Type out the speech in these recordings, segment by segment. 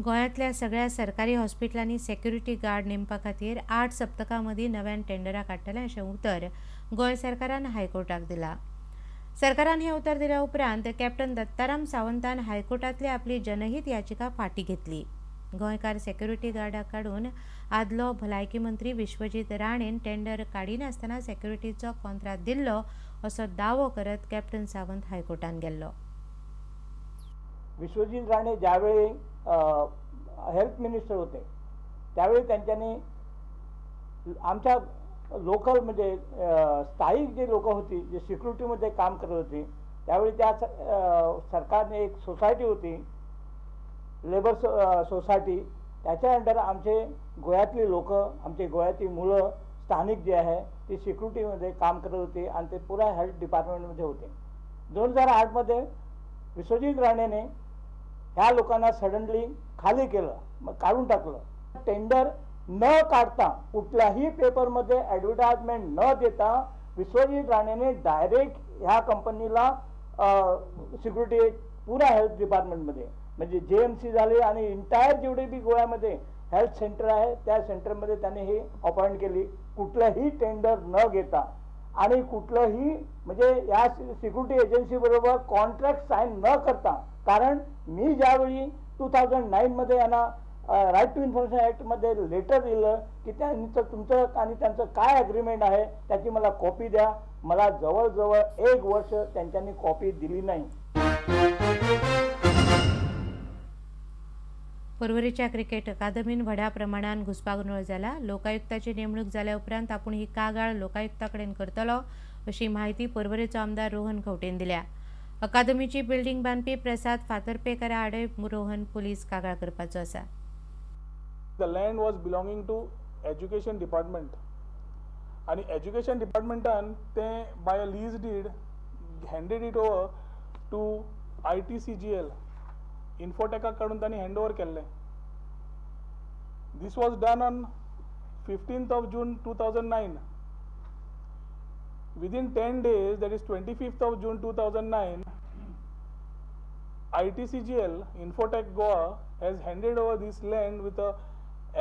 गोंयांतल्या सगळ्या सरकारी हॉस्पिटलांनी सेक्युरिटी गार्ड नेमपा खातीर 8 सप्तकां मदीं नव्यान टेंडरां काडटले अशें उतर गोंय सरकारान हायकोर्टाक दिलां. सरकारान हें उतर दिल्या उपरांत कॅप्टन दत्ताराम सावंतान हायकोर्टांतली आपली जनहीत याचिका फाटीं घेतली. गोंयकार सेक्युरिटी गार्डाक काडून आदलो भलायकी मंत्री विश्वजीत राणेन टेंडर काडिनासतना सेक्युरिटीचो कॉन्त्रात दिल्लो असो दावो करत कॅप्टन सावंत हायकोर्टान गेल्लो. विश्वजीत राणे ज्यावेळी हेल्थ मिनिस्टर होते त्यावेळी त्यांच्यानी आमच्या लोकल म्हणजे स्थायिक जे लोक होती जे सिक्युरिटीमध्ये काम करत होती त्यावेळी त्या सरकारने एक सोसायटी होती लेबर सोसायटी, त्याच्या अंडर आमचे गोव्यातली लोक, आमचे गोव्यातली मुलं स्थानिक जे आहे ती सिक्युरिटीमध्ये काम करत होती आणि ते पुरा हेल्थ डिपार्टमेंटमध्ये होते. 2008मध्ये विश्वजीत राणेने ह्या लोकांना सडनली खाली केलं, मग काढून टाकलं. टेंडर न काढता कुठल्याही पेपरमध्ये ॲडव्हर्टाइजमेंट न देता विश्वजीत राणेने डायरेक्ट ह्या कंपनीला सिक्युरिटी पुरा हेल्थ डिपार्टमेंटमध्ये म्हणजे JMC झाले आणि इंटायर जेवढे बी गोव्यामध्ये हेल्थ सेंटर आहे त्या सेंटरमध्ये त्यांनी ही अपॉइंट केली कुठलंही टेंडर न घेता आणि कुठलंही म्हणजे या सिक्युरिटी एजन्सीबरोबर कॉन्ट्रॅक्ट साईन न करता. कारण मी ज्यावेळी 2009मध्ये यांना राईट टू इन्फॉर्मेशन ॲक्टमध्ये लेटर दिलं की त्यांचं तुमचं आणि त्यांचं काय ॲग्रीमेंट आहे त्याची मला कॉपी द्या, मला जवळजवळ 1 वर्ष त्यांच्यानी कॉपी दिली नाही. पर्वरीच्या क्रिकेट अकादमीन व्हडा प्रमाणान घुसपागोंदळ जाला. लोकायुक्ताची नेमणूक जाल्या उपरांत आपूण ही कागाळ लोकायुक्ता कडेन करतलो अशी माहिती पर्वरीचो आमदार रोहन खंवटेन दिल्या. अकादमीची बिल्डिंग बांदपी प्रसाद फातर्पेकरा आडय रोहन पुलीस कागाळ करपाचो आसा. The land was belonging to education department आनी एज्युकेशन डिपार्टमेंटान तें by a lease deed handed it over to ITCGL इन्फोटेकाक काडून तांणी हँड ओवर केल्लें. This was done on 15th of June 2009. Within 10 days, that is 25th of June 2009, ITCGL Infotech Goa has handed over this land with a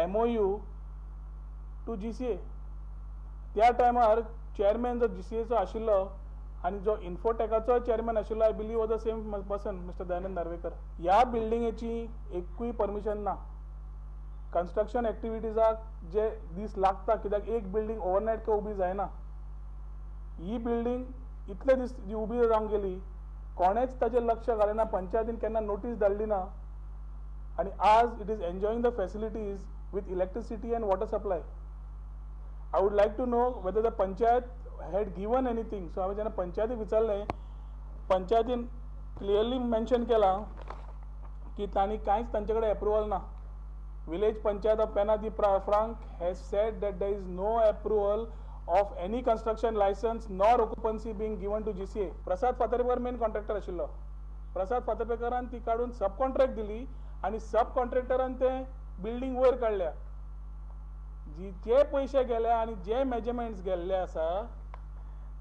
MOU to GCA. त्या टायमार chairman जो GCAचो आशिल्लो आनी जो इन्फोटेकाचो chairman आशिल्लो, I believe was the same person, mister Dayanand Narvekar. ह्या बिल्डिंगेची एकूय permission ना. कन्स्ट्रक्शन एक्टिविटीजाक जे दीस लागता, कित्याक एक बिल्डिंग ओवरनायट काय उबी जायना. ही बिल्डिंग इतले दीस जी उबी जावन गेली, कोणेच ताचेर लक्ष घालें ना, पंचायतीन केन्ना नोटीस धाडली ना आनी आज it is enjoying the facilities with electricity and water supply. I would like to know whether the panchayat had given anything. So हांवें जेन्ना पंचायतीक विचारलें, पंचायतीन क्लियरली मेन्शन केलां की तांणी कांयच तांचे कडेन एप्रुवल ना. Village panchayat of Penha de Franca has said that there is no approval of any construction license nor occupancy being given to GCA. Prasad Fatarpekar main contractor आशिल्लो. प्रसाद फातर्पेकरान ती काडून सब कॉन्ट्रॅक्ट दिली आनी सब कॉन्ट्रॅक्टरान ते बिल्डींग वयर काडल्या. जी जे पयशे गेले आनी जे मेजरमेंट्स गेल्ले आसा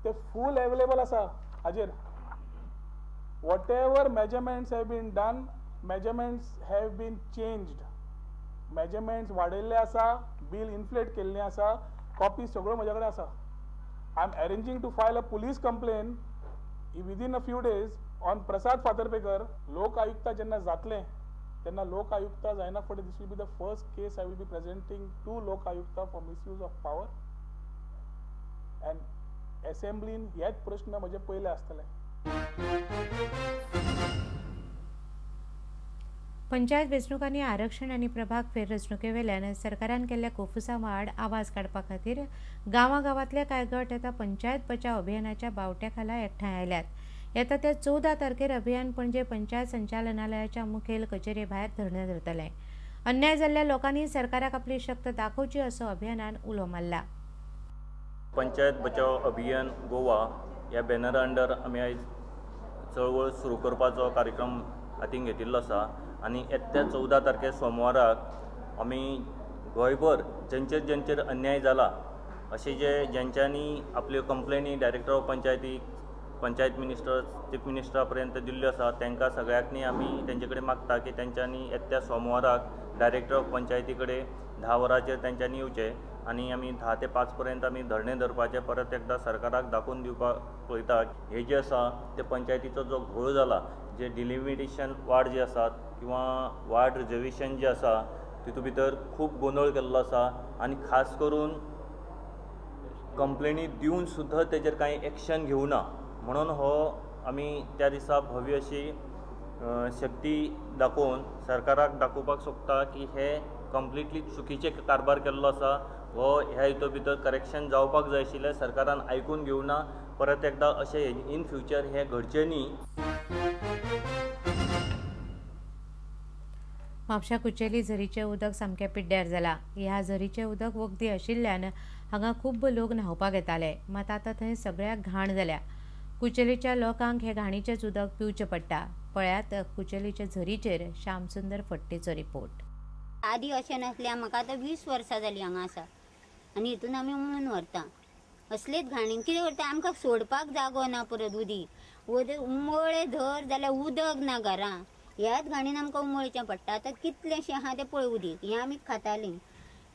ते फूल अवेलेबल आसा हाजेर. Whatever measurements have been done, measurements have been changed. Measurements वाडयल्ले आसा, बील इन्फ्लेट केल्लें आसा, कॉपी सगळ्यो म्हज्या कडेन आसा. I am arranging to file a police complaint within a few days on Prasad Fatarpekar. लोक आयुक्ता जेन्ना जातलें तेन्ना लोक आयुक्ता जायना फुडें this will be the first case I will be presenting to Lok Ayukta for misuse of power. And एसेंब्लीन हेच प्रश्न म्हजे पयले आसतले. पंचायत वेंचणुकांनी आरक्षण आनी प्रभाग फेररचणुकेवेल्यान सरकारान केल्ल्या कोफुसांवा आड आवाज काडपा खातीर गांवागांवांतले कांय गट आतां पंचायत बचाव अभियानाच्या बावट्या खाला एकठांय आयल्यात. येता त्या 14 तारखेर अभियान पणजे पंचायत संचालनालयाच्या मुखेल कचेरे भायर धरणें धरतलें. अन्याय जाल्ल्या लोकांनी सरकाराक आपली शक्त दाखोवची असो अभियानान उलो मारला. पंचायत बचाव अभियान गोवा ह्या बॅनरा अंडर आमी आयज चळवळ सुरू करपाचो कार्यक्रम हातीन घेतिल्लो आसा आनी येत्या 14 तारखे सोमवाराक आमी गोंयभर जेंचेर जेंचेर अन्याय जाला अशे जे जेंच्यांनी आपल्यो कंप्लेनी डायरेक्टर ऑफ पंचायतीक पंचायत मिनिस्टर, चीफ मिनिस्टरा पर्यंत दिल्ल्यो आसा. तांकां सगळ्यांनी आमी तेंचे कडेन मागता की तेंच्यांनी येत्या सोमवाराक डायरेक्टर ऑफ पंचायती कडेन 10 वरांचेर तेंच्यांनी येवचें आनी आमी 10 ते 5 पर्यंत आमी धरणे धरपाचें परत एकदां सरकाराक दाखोवन दिवपाक पळयता. हे जे आसा ते पंचायतीचो जो घोळ जाला, जे डिलिमिटेशन वार्ड जे आसात किंवा वार्ड रिजर्वेशन जे आसा तितूंत भितर खूब गोंदळ केल्लो आसा आनी खास करून कंप्लेनी दिवन सुद्दां तेजेर कांय एक्शन घेवना. म्हणून हो आमी त्या दिसा भव्य अशी शक्ती दाखोवन सरकाराक दाखोवपाक सोदता की हे कंप्लिटली चुकीचे कारभार केल्लो आसा. हो ह्या हितूंत भितर करेक्शन जावपाक जाय आशिल्लें, सरकारान आयकून घेवना. परत एकदां अशें इन फ्युचर हें घडचें न्ही. म्हापशा कुचेली झरीचें उदक सामकें पिड्ड्यार जालां. ह्या झरीचें उदक वखदी आशिल्ल्यान हांगा खूब लोक न्हांवपाक येताले, मात आतां थंय सगळ्याक घाण जाल्या. कुचेलीच्या लोकांक हे घाणीचेंच उदक पिवचें पडटा. पळयात कुचेलीच्या झरीचेर श्यामसुंदर फट्टेचो रिपोर्ट. आदी अशें नासलें. म्हाका आतां 20 वर्सां जालीं हांगा आसा आनी हितून आमी उमळून व्हरता. असलेच घाणीन कितें करता, आमकां सोडपाक जागो ना. परत उदीक उमळ्ळें धर जाल्यार उदक ना घरां. ह्याच घाणीन आमकां उमळचें पडटा. आतां कितलेंशें आहा तें पळय उदीक हें आमी खातालीं,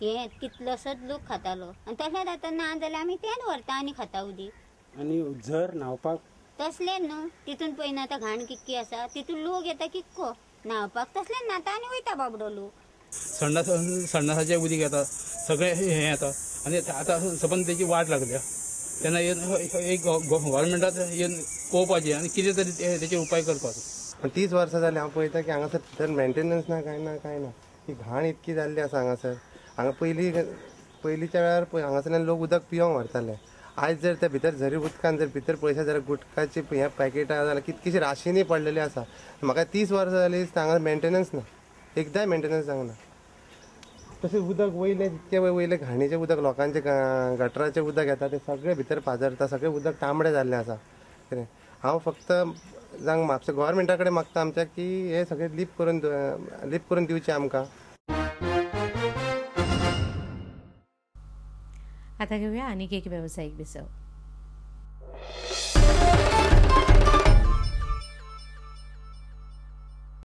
हें कितलोसोच लोक खातालो आनी तशेंच आतां ना जाल्यार आमी तेंच व्हरता आनी खाता उदीक. आनी झर न्हांवपाक तसलें न्हू, तितून पळयना आतां घाण कितकी आसा, तितून लोक येता कितको न्हांवपाक, तसलें न्हाता आनी वयता बाबडो लोक. संडासाचें उदीक येता, सगळें हें येता आनी आतां सबंद तेजी वाट लागल्या. तेन्ना एक गव्हर्मेंटान येवन पळोवपाचें आनी कितें तरी तेचेर उपाय करपाचो. 30 वर्सां जालीं हांव पळयता की हांगासर भितर मेंटेनन्स ना, कांय ना, कांय ना. ही घाण इतकी जाल्ली आसा हांगासर. हांगा पयलींच्या वेळार हांगासरल्यान लोक उदक पिवंक व्हरताले. आयज जर त्या भितर झरी उदकान जर भितर पळयशात जाल्यार गुटकाची हें पॅकेटां जाल्यार कितकीशीं राशींनी पडलेली आसा. म्हाका 30 वर्सां जालीं हांगा मेंटेनन्स ना, एकदांय मेंटेनन्स जावंक ना. तशें उदक वयलें जितकें वयलें घाणीचें उदक लोकांचें गटराचें उदक येता तें सगळें भितर पाजरता, सगळें उदक तांबडें जाल्लें आसा. कितें हांव फक्त जावं म्हापशा गव्हर्मेंटा कडेन मागता आमच्या की हें सगळें लीप करून दिवचें आमकां. आता घेऊया आणखी एक व्यावसायिक विसव.